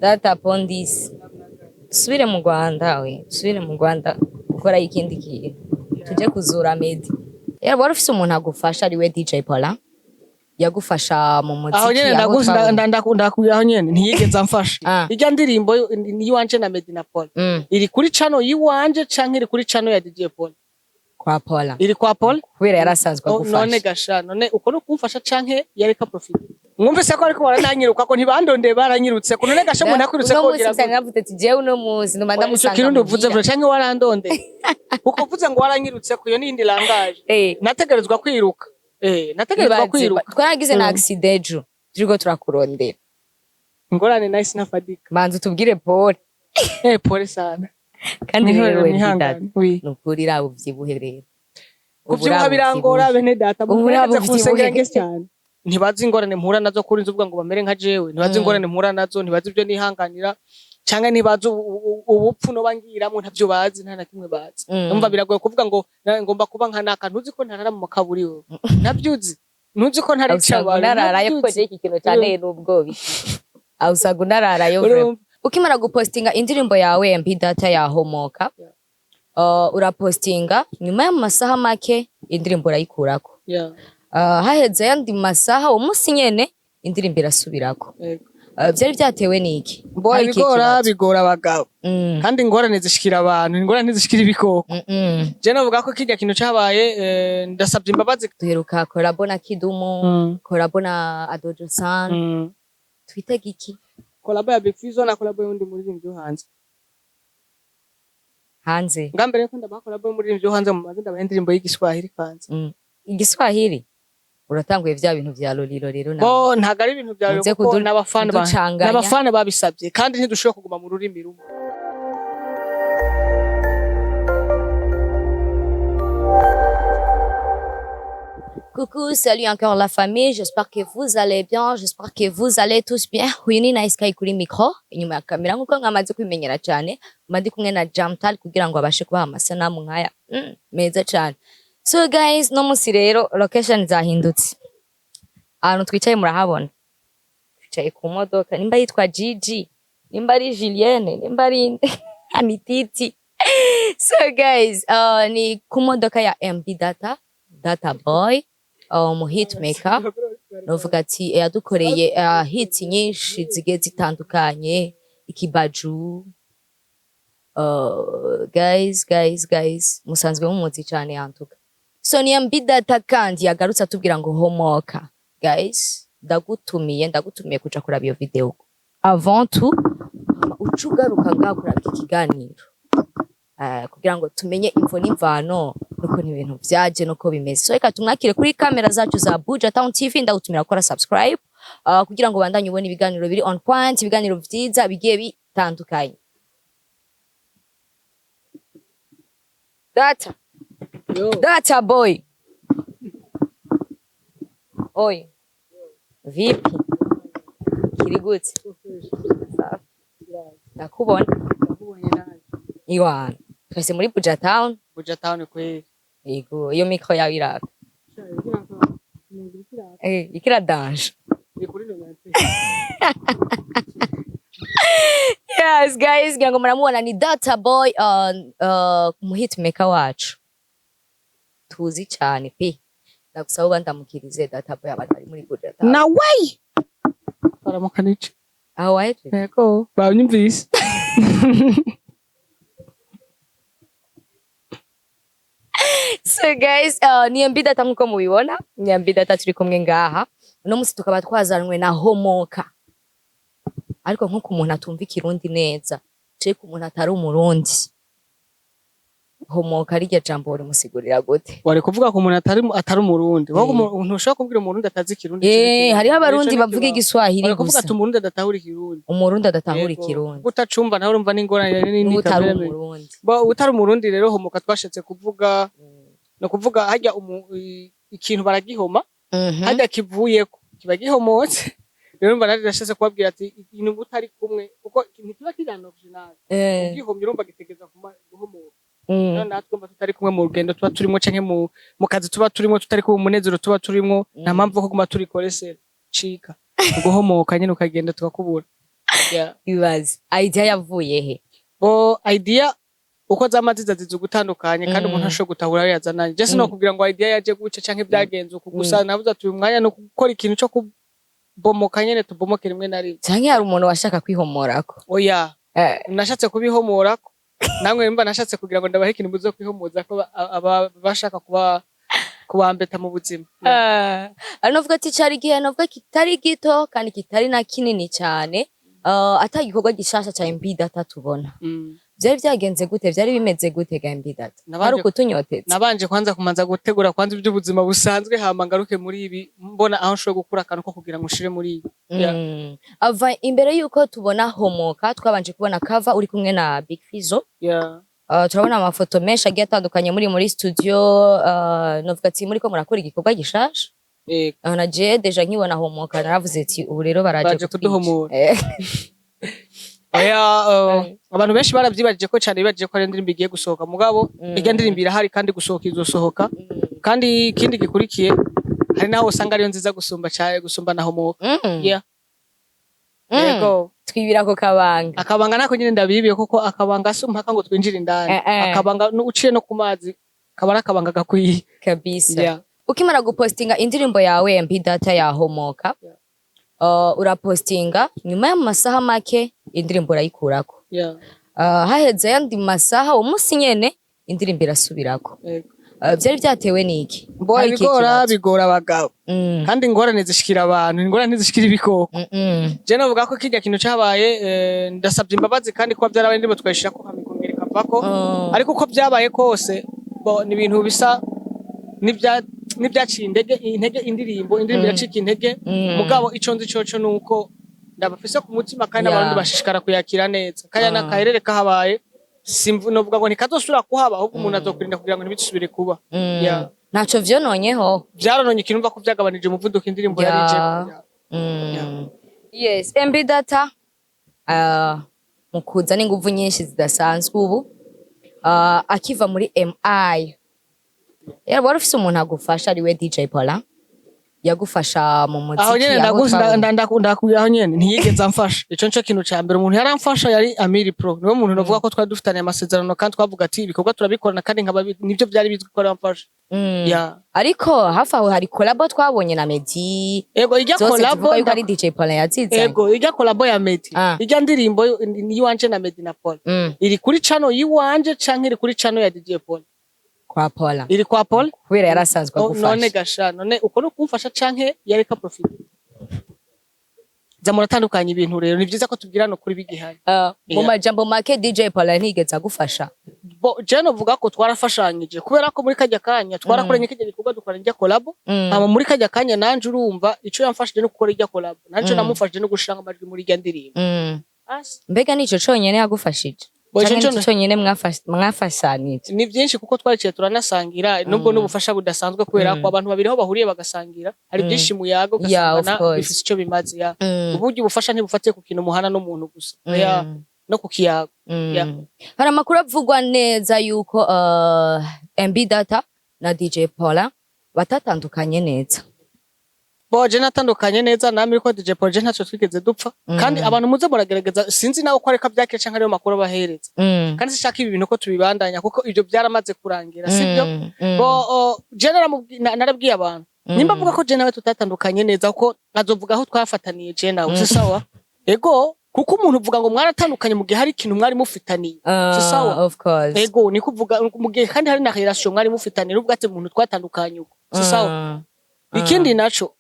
Data Pondis, dusubire mu Rwanda, we dusubire mu Rwanda gukora ikindi kintu, tuje kuzura Meddy. Yari wari ufise umuntu agufasha, ari we DJ Paulin, yagufasha mu muziki. Aho nyene aho ndakubwira, aho nyene ntiyigeze amfasha. Irya ndirimbo ni iwanje na Meddy na Paul. Iri kuri channel yiwanje canke iri kuri channel ya DJ Paul? Kwa Paulin. Iri kwa Paul. Kubera yarasanzwe Oh, none agufasha. Gasha, none uko no kumfasha canke yareka profit? Mwumvise ko ariko barananyiruka, ko ntibandondeye, baranyirutse ko. None gasha, umuntu akwirutse Uno ko munsi ugira gusa naravuze ati jewe uno munsi nduma Ico ndamusanga kirundi uvuze muhira. vure canke warandondeye? Kuko uvuze ngo waranyirutse ko, iyo ni iyindi langage. Nategerezwa kwiruka, nategerezwa Ibaze, kwiruka. Twaragize na accident ejo turiko turakurondera. Ingorane nahise nafadika. Manza utubwire pole. Pole sana. Kandi Mwihorere, rero we mwihangane. Data, Oui. nukuri raba uvyibuhe rero. Ubu Kuvyibuha raba birangora. uvyibuhe. Bene data, Ubu raba mugerageze kunsengera uvyibuhe. nge cyane. Ntibazi ingorane mpura nazo kuri nzi uvuga ngo bamere nka jewe. Ntibazi ingorane mpura nazo, ntibazi ibyo nihanganira, canke ntibazi ubupfu noba ngiramwo. Ntavyo bazi, nta na kimwe bazi. Numva biragoye kuvuga ngo ngomba kuba nka naka. Ntuzi ko ntarara mu makaburi wewe, ntabyo uzi. Ntuzi ko ntarica Usanga abantu. unararayo Ntabyo kuko uzi. je iki kintu cyanteye n'ubwoba iki. Aho usanga unararayo vraiment. Urumva? Ukimara gupostinga indirimbo yawe MB Data yahomoka, urapostinga, nyuma y'amasaha make indirimbo urayikurako. Haheze ayandi masaha, uwo munsi nyene indirimbo irasubirako. Yego. Vyari vyatewe n'iki? Bo Hari ikihe bigora kibazo? Bigora abagabo. Kandi ingorane zishikira abantu, ingorane ntizishikira ibikoko. Je novuga ko kirya kintu cabaye, ndasabye imbabazi. Duheruka collabo na Kidumu, collabo na Adojo San. Twitege iki? Collabo ya Big Fizzo na collabo y'undi muririmbyi wo hanze. Hanze. Bwa mbere ko ndabaha collabo y'umuririmbyi wo hanze, mu maze ndabaha indirimbo y'Igiswahili kwanza. Igiswahili? Uratanguye vya bintu vya Lolilo rero nawe. Bo ntabwo ari ibintu byawe Muze kuko n'abafana kuducanganya. N'abafana babisabye, kandi ntidushobora kuguma mu rurimi rumwe. Coucou, salut encore la famille, j'espère que vous allez bien, j'espère que vous allez tous bien. Uyu ni Nice Sky kuri micro, inyuma ya kamera nkuko mwamaze kwimenyera cyane, mba ndi kumwe na Jamtal kugira ngo abashe kubaha amasanamu nkaya meza cyane. So guys, no munsi rero location zahindutse. Ahantu twicaye murahabona. Twicaye ku modoka, nimba yitwa Gigi, nimba ari Julienne, nimba ari Anititi. So guys, ni ku modoka ya MB Data, Data Boy, umu hitmaker. Novuga ati yadukoreye hits nyinshi zigiye zitandukanye, ikibaju. Guys, guys, guys, musanzwe mumuzi cyane yantuka. So ni MB Data kandi yagarutse atubwira ngo homoka. Guys, ndagutumiye, ndagutumiye kuja kuraba iyo video. Avant tout, uca ugaruka ngaha kuraba iki kiganiro. Kugira ngo tumenye imvo n'imvano nuko ibintu vyaje nuko bimeze. So reka tumwakire kuri kamera zacu za Buja Town TV. Ndagutumira gukora subscribe kugira ngo ubandanye ubone ibiganiro biri on point, ibiganiro vyiza bigiye bitandukanye. Data. Yo. Data Boy. Oi. Vipi? Kiri gute? Safi. Ndakubona. Ndakubonye nawe. Iwana. Twese muri Buja Town. Buja Town kweli. Yego, iyo micro yawe iraka. Ikira danger. Iri kuri nonante. Yes guys, ngira ngo muramubona, ni Data Boy, mu hitmaker wacu. Tuzi cyane pe. Ndagusaba ubandamukirize Data Boy abantu bari muri Buja Town. Na way. Baramukanije. Aho wahejeje? Yego, banyumvise. So guys, ni MB Data nkuko mubibona, ni MB Data turi kumwe ngaha. Uno musi tukaba twazanwe na Homoka. Ariko nkuko umuntu atumva Ikirundi neza, ceko umuntu atari Umurundi, Homoka rirya jambo warimusigurira gute? Wari kuvuga ko umuntu atari Umurundi. Wowe umuntu ushobora kubwira Umurundi atazi Ikirundi. Hariho Abarundi bavuga Igiswahili Wari kuvuga gusa. ati Umurundi adatahura Ikirundi. Umurundi adatahura Yego. Ikirundi. Utacumva nawe urumva n'ingorane nini. N'utari Kamere. Umurundi. Bo utari Umurundi rero, homoka twashatse kuvuga no kuvuga harya ikintu baragihoma, harya kivuyeko kiba gihomotse. Rero mba nari nashatse kubabwira ati ikintu utari kumwe, kuko ntikiba kiri original, ugihomye urumva gitegeza guhomoka. Rero natwe mba tutari kumwe mu rugendo tuba turimo canke mu kazi tuba turimo, tutari kumwe mu munezero tuba turimo, nta mpamvu yo kuguma turi koresera cika guhomoka nyine ukagenda tukakubura. Yeah. Ibaze, idea yavuye he? Bo, idea uko zama ziza, ziza ugutandukanye, kandi umuntu ashobora gutahura ayo yazananye. Je sinokubwira ngo idea yaje guca canke byagenze uku, gusa nabuze ati uyu mwanya no gukora ikintu co kubomoka nyene, tubomoke rimwe na rimwe. Canke hari umuntu washaka kwihomorako? Oya. Nashatse kubihomorako, namwe mba nashatse kugira ngo ndabahe ikintu muzo kwihomoza ko bashaka kuba kubambeta mu buzima. Ari novuga ati cari igihe novuga kitari gito kandi kitari na kinini cyane, ata gikorwa gishasha ca MB Data tubona. Vyari vyagenze gute? Vyari bimeze gute ga MB Data? Hari ukutunyoteza. Nabanje kwanza kumanza gutegura kwanza iby'ubuzima busanzwe, hama ngaruke muri ibi, mbona aho nshobora gukura akantu ko kugira ngo nshire muri ibi. Yeah. Ava imbere yuko tubona Homoka, twabanje kubona cover uri kumwe na Big Fizzo. Turabona amafoto menshi agiye atandukanye muri studio, novuga ati muriko murakora igikorwa gishasha. Na je déjà nkibona Homoka naravuze ati ubu rero baraje Baje kutwica. kuduhomora. Oya, abantu benshi baravyibajije ko cyane, bibajije ko ari indirimbo igiye gusohoka, mugabo irya ndirimbo irahari kandi gusohoka izosohoka. Kandi ikindi gikurikiye, hari naho usanga ariyo nziza gusumba cyane, gusumba na Homoka. Yeah. Yego. Twibira ko kabanga. Akabanga nako nyine ndabibiye, kuko akabanga si umpaka ngo twinjire indani. Akabanga uciye no ku mazi kaba ari akabanga gakwiye. Kabisa. Ukimara gupostinga indirimbo yawe MB Data ya Homoka, urapostinga, nyuma y'amasaha make indirimbo urayikurako. Haheze ayandi masaha, uwo munsi nyene indirimbo irasubirako. Vyari vyatewe n'iki? Bo, Hari ikihe ibigora kibazo? Bigora abagabo. Kandi ingorane zishikira abantu, ingorane ntizishikira ibikoko. Je novuga ko kirya kintu cabaye, ndasabye imbabazi, kandi kuba byarabaye indirimbo twayishirako hama ikongera ikavako. Ariko uko byabaye kose, bo, ni ibintu bisa n'ibyaciye intege indirimbo iracika intege. Mugabo ico nzi coco nuko ndabafise ku mutima, kandi n'Abarundi bashishikara kuyakira neza. Kaya n'akaherere kahabaye, simvu novuga ngo ntikazosubira kuhaba, ahubwo umuntu azokwirinda kugira ngo ntibisubire kuba. Yeah. Ntaco vyononyeho. Vyarononye ikintu, umva ko vyagabanije umuvuduko indirimbo yari ijeko. Yes, MB Data, mu kuza n'inguvu nyinshi zidasanzwe ubu, akiva muri MI, wari ufise umuntu agufasha ariwe DJ Paula, yagufasha mu muziki. Aho nyene aho ndakubwira, aho nyene ntiyigeze amfasha. Ico nico kintu ca mbere. Umuntu yaramfasha yari Amiri Pro, niwe muntu novuga ko twari dufitaniye amasezerano, kandi twavuga ati ibikorwa turabikorana, kandi nkaba nivyo vyari bizwi ko aramfasha. Yeah. Ariko hafi aho hari collabo twabonye na Meddy. Ego, ijya Zose collabo zivuga yuko ari DJ Paula yazizanye. Ego, ijya collabo ya Meddy, ijya ndirimbo yiwanje na Meddy na Paul, iri kuri channel yiwanje canke iri kuri channel ya DJ Paul? Kwa Paula. Iri kwa Paul. Kubera yarasanzwe Oh, agufasha. None gasha, none uko no kumfasha canke yareka profit? Za muratandukanya ibintu. Rero ni vyiza ko tubwirana ukuri bigihari. Mu majambo make, DJ Paula ntiyigeze agufasha. Bo, je novuga ko twarafashanyije, kubera ko muri kajya kanya twarakoranye kijya gikorwa, dukora ijya collabo. Hama muri kajya kanya nanje, urumva, ico yamfashije no gukora ijya collabo, nanje namufashije no gushira amajwi muri ijya ndirimbo. Asi. Mbega nico conyene yagufashije? Bo, ico Canke nico conyene mwafashanije? Ni byinshi, kuko twaricaye turanasangira, nubwo n'ubufasha budasanzwe, kubera ko abantu babiri aho bahuriye bagasangira hari byinshi muyaga, Yeah, of ugasangana course. bifise ico bimaze ya. Uburyo ubufasha ntibufatiye ku kintu muhana n'umuntu gusa, ya, no ku kiyago. Yeah. Hari amakuru avugwa neza yuko MB Data na DJ Paula batatandukanye neza. Bo, je natandukanye neza namwe ko DJ Paul, je ntacyo twigeze dupfa. Kandi abantu muze muragerageza, sinzi nawe ko areka byakira canke ariyo makuru bahereza. Kandi sinshaka ibi bintu ko tubibandanya, kuko ibyo byaramaze kurangira, sibyo? Bo, je narabwiye abantu, nimba avuga ko je nawe tutatandukanye neza, kuko azovuga aho twafataniye je nawe, si sawa. Ego, kuko umuntu uvuga ngo mwaratandukanye mu gihe hari ikintu mwari mufitaniye, si sawa. Of course. Ego, niko uvuga mu gihe kandi hari na relation mwari mufitaniye, uvuga ati umuntu twatandukanye uko, si sawa. Ikindi naco,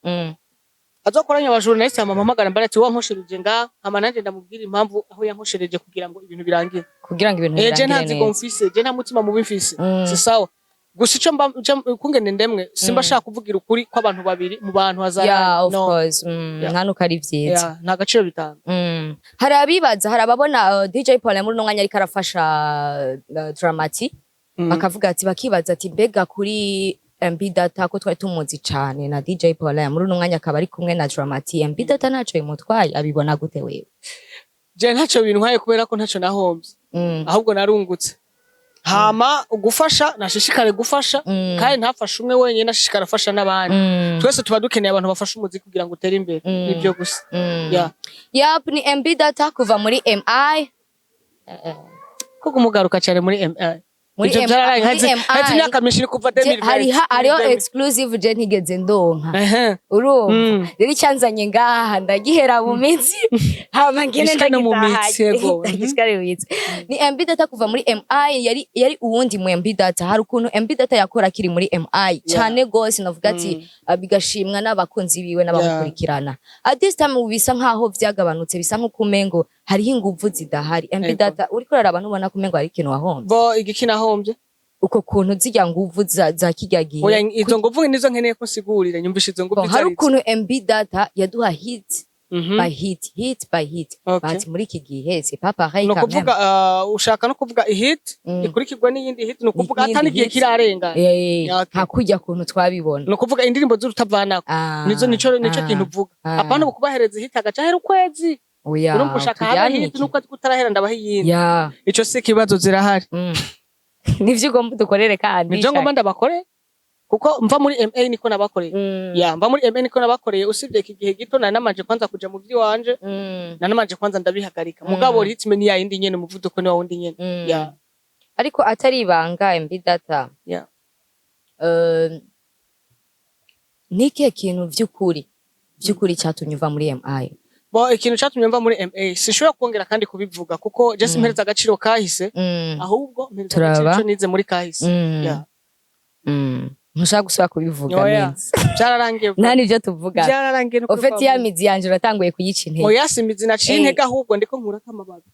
azokoranya abajournaliste, hama mpamagara mbara ati wankoshereje nga, hama nanje ndamubwira impamvu aho yankoshereje kugira ngo ibintu birangire. Kugira ngo ibintu Eh, je nta birangire nzigo neza. mfise, je nta mutima mubi mfise. Si sawa. Gusa ico mba kungene ndemwe, simba shaka kuvugira ukuri kw'abantu babiri mu bantu hazaranye. Yeah, of No. course. Yeah. Nta nuko ari vyiza. Yeah, nta gaciro bitanga. Hari abibaza, hari ababona DJ Paul muri uno mwanya ariko arafasha Dramati, bakavuga ati, bakibaza ati mbega kuri MB Data ko twari tumuzi cane na DJ Paul, muri uno mwanya akaba ari kumwe na Dramati, MB Data ntaco bimutwaye? Abibona gute wewe? Je ntaco bintwaye, kubera ko ntaco nahomvye. Ahubwo narungutse. Hama gufasha, nashishikare gufasha, kandi ntafashe umwe wenyine, ashishikare afasha n'abandi. Twese tuba dukeneye abantu bafasha umuziki kugira ngo utere imbere. Nibyo gusa. Yeah. Yap, ni MB Data kuva muri MI. Kuko umugaruka cyane muri MI. Muri Ivyo MI, vyararangiye. muri MI. Hazi imyaka myinshi, ni kuva 2020. Hariho exclusive je ntigeze ndonka. Urumva? Mm. Rero icyanzanye ngaha ndagihera mu mitsi, hama ngene Gishikane mu mitsi, yego. Ndagishikane mu mitsi. Ni MB Data kuva muri MI, yari uwundi mu MB Data. Hari ukuntu MB Data yakora akiri muri MI cyane gose, navuga ati bigashimwa n'abakunzi biwe n'abamukurikirana. At this time ubu bisa nkaho vyagabanutse, bisa nkuko umengo hariho inguvu zidahari. MB Data, uriko uraraba ntubona ko umengo hari ikintu wahombye? Bo igiki nahombye? Uko kuntu zirya nguvu za kirya gihe. Oya, izo nguvu nizo nkeneye ko nsigurira, nyumvisha izo nguvu Bon, hari izo arizo. ukuntu MB Data yaduha hit by hit, hit by hit. But muri iki gihe c'est pas pareil Ni quand même. ukuvuga, ushaka no kuvuga ihit ikurikirwa n'iyindi hit, ni ukuvuga N'iyindi ata n'igihe hit. kirarenga. Nka kurya kuntu twabibona. Ni ukuvuga indirimbo z'urutavanako. Nizo nico kintu uvuga? Apana kubahereza hit agaca hera ukwezi. Oya, Urumva ushaka habe hit tujyane. n'ukwezi kutarahera ndabaha iyindi. Ico si ikibazo, zirahari. Nivyo ugomba dukorere kandi. Nivyo ngomba ndabakore, kuko mva muri MA niko nabakoreye. Ya, mva muri MA niko nabakoreye, usibye iki gihe gito nari namanje kwanza kuja mu vy'iwanje. Nari namanje kwanza ndabihagarika. Mugabo rythme ni yayindi nyene, umuvuduko ni wawundi nyene. Ya. Ariko atari ibanga, MB Data. Ni ikihe kintu vy'ukuri cyatumye uva muri MI? Bo, ikintu catumye mva muri MA sinshobora kongera kandi kubivuga, kuko je simpereza agaciro kahise, ahubwo mpereza Turaba. agaciro ico nize muri kahise. Ya. Ntushaka gusubira kubivuga? Oya. Minsi. Byararangiye. Nta nivyo tuvuga. Byararangiye no Au fait, ya mizi yanje uratanguye kuyica intege. Oya, si imizi naciye intege, ahubwo ndiko nkurako amababi.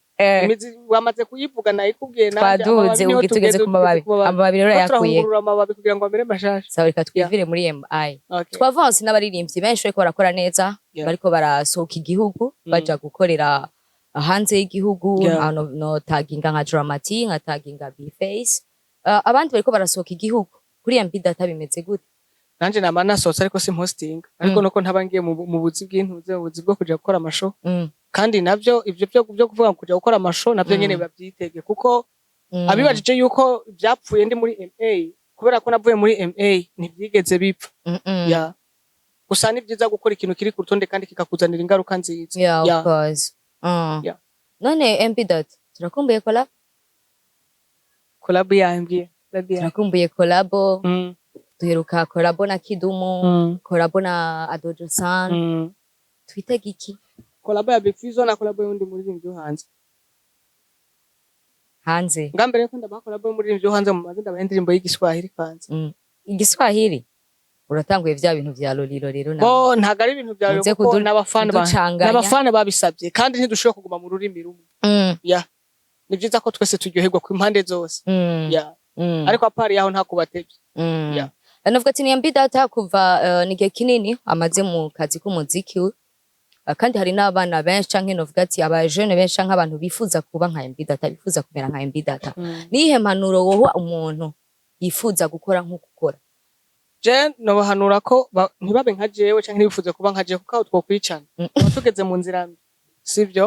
Imizi wamaze kuyivuga, nayikubwiye nanje. Twaduze. Amababi niho Ubu tugeze ku mababi. Amababi rero Ko yakuye. turahungurura amababi kugira ngo amere mashasha. Sawa, reka twivire muri MI. Okay. Twavanse n'abaririmbyi benshi bariko barakora neza, bariko barasohoka igihugu, baja gukorera hanze y'igihugu. Aho no taginga nka Dramati, nka taginga Bface. Abandi bariko barasohoka igihugu. Kuri MB Data bimeze gute? Nanje nama nasohotse, ariko simpostinga, ariko nuko ntaba ngiye mu buzi bw'intuze, mu buzi bwo kuja gukora amashow. Kandi navyo ivyo byo kuvuga ngo kuja gukora amashow navyo nyene bavyitege, kuko abibajije yuko vyapfuye ndi muri MA, kubera ko navuye muri MA, ntivyigeze bipfa. Ya, gusa ni vyiza gukora ikintu kiri ku rutonde kandi kikakuzanira ingaruka nziza. Yeah, of course. None MB Data, turakumbuye collab. Collab yambwiye collab ya Turakumbuye collabo. Duheruka collabo na Kidumu, collabo na Adojo San. Twitege iki? Collab ya Big Fizzo na collab y'undi muririmbyi wo hanze. Hanze. Nga mbere yuko ndabaha collab y'umuririmbyi wo hanze, mu maze ndabaha indirimbo y'Igiswahili kwanza. Igiswahili? Uratanguye vya bintu vya Lolilo rero nawe. Bo, ntabwo ari ibintu byawe, Muze kuko n'abafana kuducanganya. n'abafana babisabye, kandi ntidushobora kuguma mu rurimi rumwe. Ya, ni byiza ko twese turyoherwa ku impande zose. Ya. Ariko à part yaho nta kubatevye. Ya. Navuga ati ni MB Data kuva ni igihe kinini amaze mu kazi k'umuziki, kandi hari n'abana benshi canke novuga ati aba jeune benshi canke abantu bifuza kuba nka MB Data, bifuza kumera nka MB Data. Niyihe mpanuro woha umuntu yifuza gukora nk'uko ukora? Je nobahanura ko ntibabe nka jewe canke ntibifuze kuba nka jewe, kuko aho twokwicana tuba tugeze mu nzira mbi, sivyo?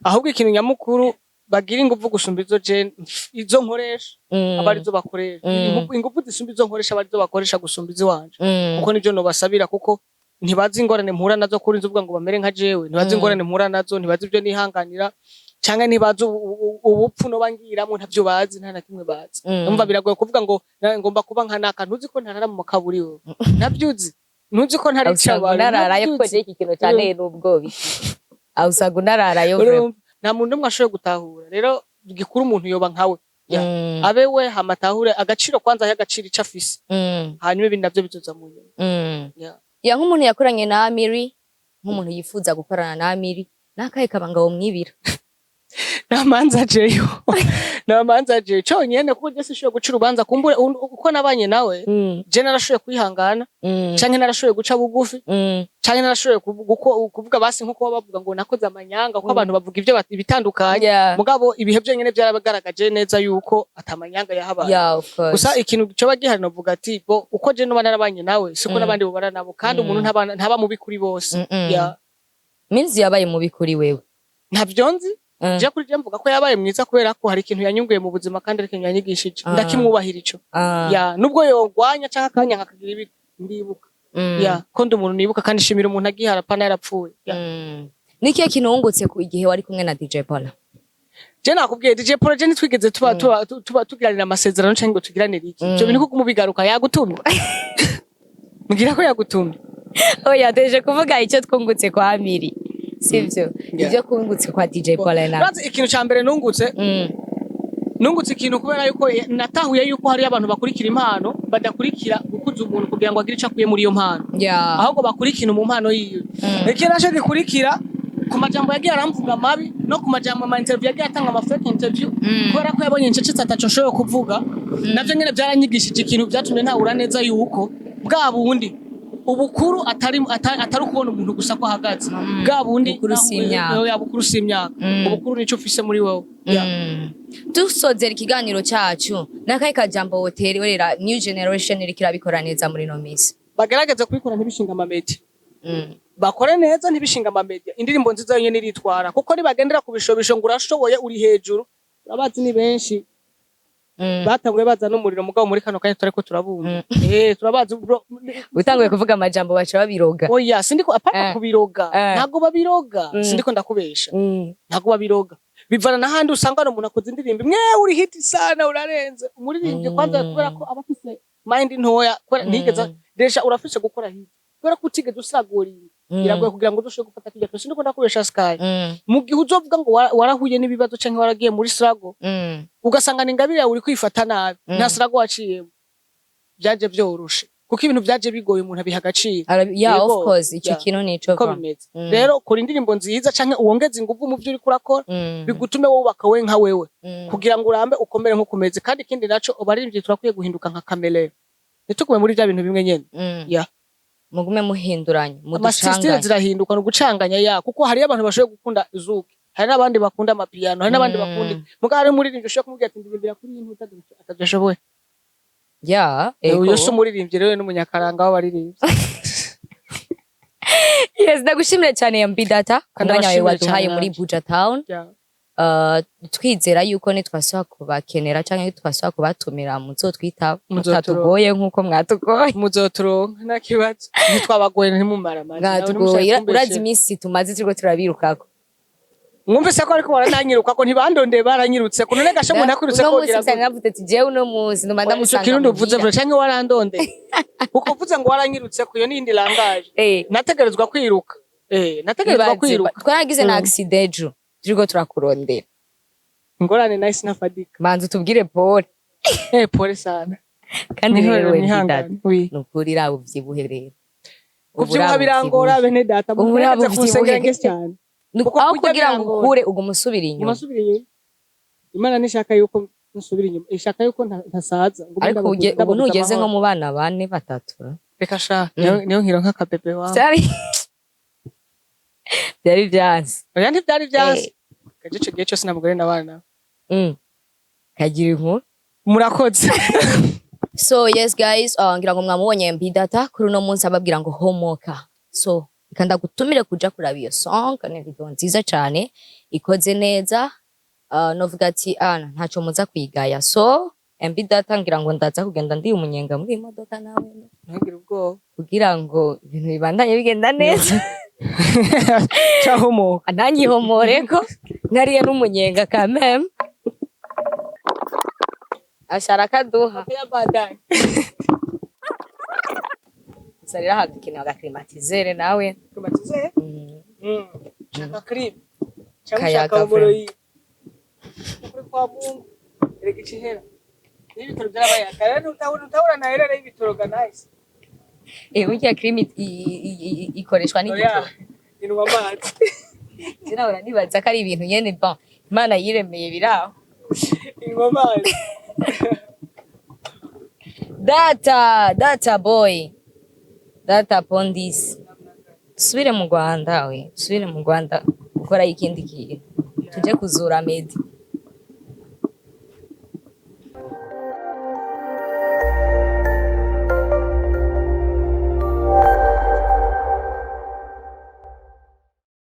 Ahubwo ikintu nyamukuru, bagira inguvu gusumba izo je izo nkoresha, aba arizo bakoresha. Inguvu zisumba izo nkoresha, aba arizo bakoresha gusumba iziwanje, kuko nivyo nobasabira, kuko ntibazi ingorane mpura nazo kuri nzi uvuga ngo bamere nka jewe. Ntibazi ingorane mpura nazo, ntibazi ibyo nihanganira, canke ntibazi ubupfu noba ngiramwo, ntavyo bazi, nta na kimwe bazi. Umva, biragoye kuvuga ngo ngomba kuba nka naka, ntuzi ko ntarara mu makaburi, wewe ntabyo uzi, ntuzi ko ntari Usanga cabari. unararayo, kuko je iki kintu cane n'ubwoba iki. Aho usanga unararayo vraiment. Urumva, nta muntu n'umwe ashoboye gutahura. Rero gikuru umuntu yoba nkawe. Ya. Abe we, hama atahure agaciro, kwanza ahe agaciro ico afise, hanyuma ibindi navyo bizoza mu nyuma. Ya. Ya, nk'umuntu yakoranye na Amiri, nk'umuntu yifuza gukorana na Amiri, nakahe kabanga womwibira? Nta manza jeyo, nta manza jeyo conyene, kuko je sishoboye guca urubanza. Kumbure uko nabanye nawe, je narashoboye kwihangana, canke narashoboye guca bugufi, canke narashoboye kuvuga basi nkuko baba bavuga ngo nakoze amanyanga, kuko abantu bavuga ivyo ibitandukanye. Mugabo ibihe vyonyene vyaragaragaje neza yuko atamanyanga yahabaye. Yeah, of course. Gusa ikintu coba gihari, novuga ati bo uko je noba narabanye nawe siko n'abandi bobana nabo, kandi umuntu ntaba mubi kuri bose. Ya. Minsi yabaye mubi kuri wewe? Ntavyo nzi. Je kuri je mvuga ko yabaye mwiza kubera ko hari ikintu yanyunguye mu buzima, kandi ari ikintu yanyigishije. Ndakimwubahira ico. Ya, nubwo yogwanya canke akanya akagira ibi, ndibuka. Ya, ko ndi umuntu nibuka kandi shimira umuntu agihara, pana yarapfuye. Ya. Nikihe kintu wungutse ku igihe wari kumwe na DJ Paul? Je nakubwiye, DJ Paul, je ntitwigeze tuba tugiranira amasezerano canke ngo tugiranire iki. Ivyo bintu kuko umubigaruka yagutumye, mbwira ko yagutumye. Oya, deje kuvuga icyo twungutse kwa Miri, sivyo? Yeah. Ibyo twungutse kwa DJ Paul na Urazi ikintu ca mbere nungutse? Nungutse ikintu kubera yuko natahuye yuko hariyo abantu bakurikira impano, badakurikira gukuza umuntu kugira ngo agire ico akuye muri iyo mpano, ahubwo bakurikira mu mpano yiwe. Ikindi naco gikurikira, ku majambo yagiye aramvuga mabi no ku majambo ama interview yagiye atanga, ama fake interview, kubera ko yabonye incecetse ataco nshoboye kuvuga, navyo nyene byaranyigishije ikintu, byatumye ntahura neza yuko bwa bundi ubukuru atari ukubona umuntu gusa ko ahagaze bwa bundi. Bukuru si imyaka. Ya, bukuru si imyaka. Ubukuru nico ufise muri wowe. Ya. Dusozera ikiganiro cyacu, n'akahe kajambo woterera new generation iriko irabikora neza muri ino minsi? Bagerageze kubikora ntibishinga amamedia. Bakore neza ntibishinga amamedia. Indirimbo nziza yonyene iritwara, kuko nibagendera ku bishobisho ngo urashoboye, uri hejuru, urabazi ni benshi batanguye baza n'umuriro, mugabo muri kano kanya turariko turabumva, turabazi bro. Utanguye kuvuga amajambo baca babiroga. Oya, sindiko apana kubiroga. Ntago babiroga. Sindiko ndakubesha. Ntago babiroga, bivana n'ahandi usanga hari umuntu akoze indirimbo imwe, uri hit sana, urarenze umuririmbyi. Kwanza kubera ko aba afise mind ntoya, kubera ntigeze déjà urafise gukora hit, kubera ko utigeze usagurira, biragoye kugira ngo uzoshobore gufata kirya kintu. Sindiko ndakubesha, Sky. Mu gihe uzovuga ngo warahuye n'ibibazo canke waragiye muri struggle, ugasanga ni ingabire yawe uri kwifata nabi, nta struggle waciyemo, byaje byoroshe, kuko ibintu byaje bigoye umuntu abiha agaciro. Yeah, of Yego, course, ico kintu nico uko va. bimeze. Rero kora indirimbo nziza canke uwongeze inguvu mu byo uriko urakora, bigutume wubaka we nka wewe, kugira ngo urambe ukomere nk'uko umeze. Kandi ikindi naco, abaririmbyi turakwiye guhinduka nka caméléon, ntitugume muri bya bintu bimwe nyene. Yeah. Mugume muhinduranye. Amasystile Muducanganye. zirahinduka, ni ugucanganya, ya, kuko hariyo abantu bashoboye gukunda zouk, hari n'abandi bakunda amapiano, hari n'abandi bakunda, muga hari umuririmbyi ushobora kumubwira ati ndirimbira kuri iyi ntuta, atadashoboye. Uyo si umuririmbyi rero, n'umunyakaranga w'abaririmbyi. Yes, ndagushimire cyane MB Data ku Kandi mwanya wawe abashimire waduhaye cyane muri nanje. Buja Town. Twizera yuko nitwasubira kubakenera canke nitwasubira kubatumira muzotwitaba. Muzoturonka. Mutatugoye nkuko mwatugoye. Muzoturonka, nta kibazo, ntitwabagoye, ntimumara. Mwatugoye, urazi iminsi tumaze turiko turabirukako. Mwumvise ko ariko barananyiruka, ko ntibandondeye, baranyirutse ko. None gasha umuntu akwirutse Uno ko munsi wogira cyane navuze ati jewe uno munsi nduma ico ndamusanga kirundi uvuze muhira. vure canke warandondeye? Kuko uvuze ngo waranyirutse ko, iyo ni iyindi langage. Nategerezwa kwiruka, nategerezwa Ibaze, kwiruka. Twaragize na accident ejo turiko turakurondera. Ingorane nahise nafadika. Manza utubwire pole. Pole sana. Kandi rero we Mwihangane. Data, Oui. nukuri raba uvyibuhe rero. Ubu Kuvyibuha raba birangora, uvyibuhe. bene data. Ubu raba Mugerageze kunsengera uvyibuhe. ngese cyane. Kuko Aho kurya kugira ngo birangora. ukure uguma usubira inyuma. Umasubira inyuma. Imana nishaka yuko nsubira inyuma, ishaka yuko ntasaza. Ngume Ariko ubu ndababuza ntugeze nko amahoro. mu bana bane, batatu. Reka sha, niyo nkiro nk'akabebe wawe. Byari byanze. Oya, ntibyari byanze. Kaje ico gihe cyose namugore n'abana. Kagira inkuru. Murakoze. So yes guys, ngira ngo mwamubonye MB Data kuri uno munsi ababwira ngo homoka. So reka ndagutumire kuja kuraba iyo song, ni video nziza cane ikoze neza. Novuga ati ntaco muza kwigaya. So MB Data, ngira ngo ndaza kugenda ndi umunyenga muri iyi modoka nawe Ntugire ubwoba. kugira ngo ibintu bibandanye bigenda neza. Cahomoka. Nanyihomoreko nariye n'umunyenga kameme ashara kaduha. Ya baadaye. Gusa rero aha dukeneye agaclimatiseur nawe. Climatiseur? Shaka cream. Cyangwa Kayaga ushaka friend. uburo. Kuri kwa Mungu. Erega icihera. N'ibitaro byarabaye akara, utabona na herere y'ibitaro ga nice. Burya cream ikoreshwa n'igitoro. Oya, inwa amazi. Sinahora nibaza ko ari ibintu nyene, bon, Imana yiremeye biraho. Inwa amazi. Data, data boy, data pondis, subire mu Rwanda, we subire mu Rwanda gukora ikindi kintu, tuje kuzura Medi.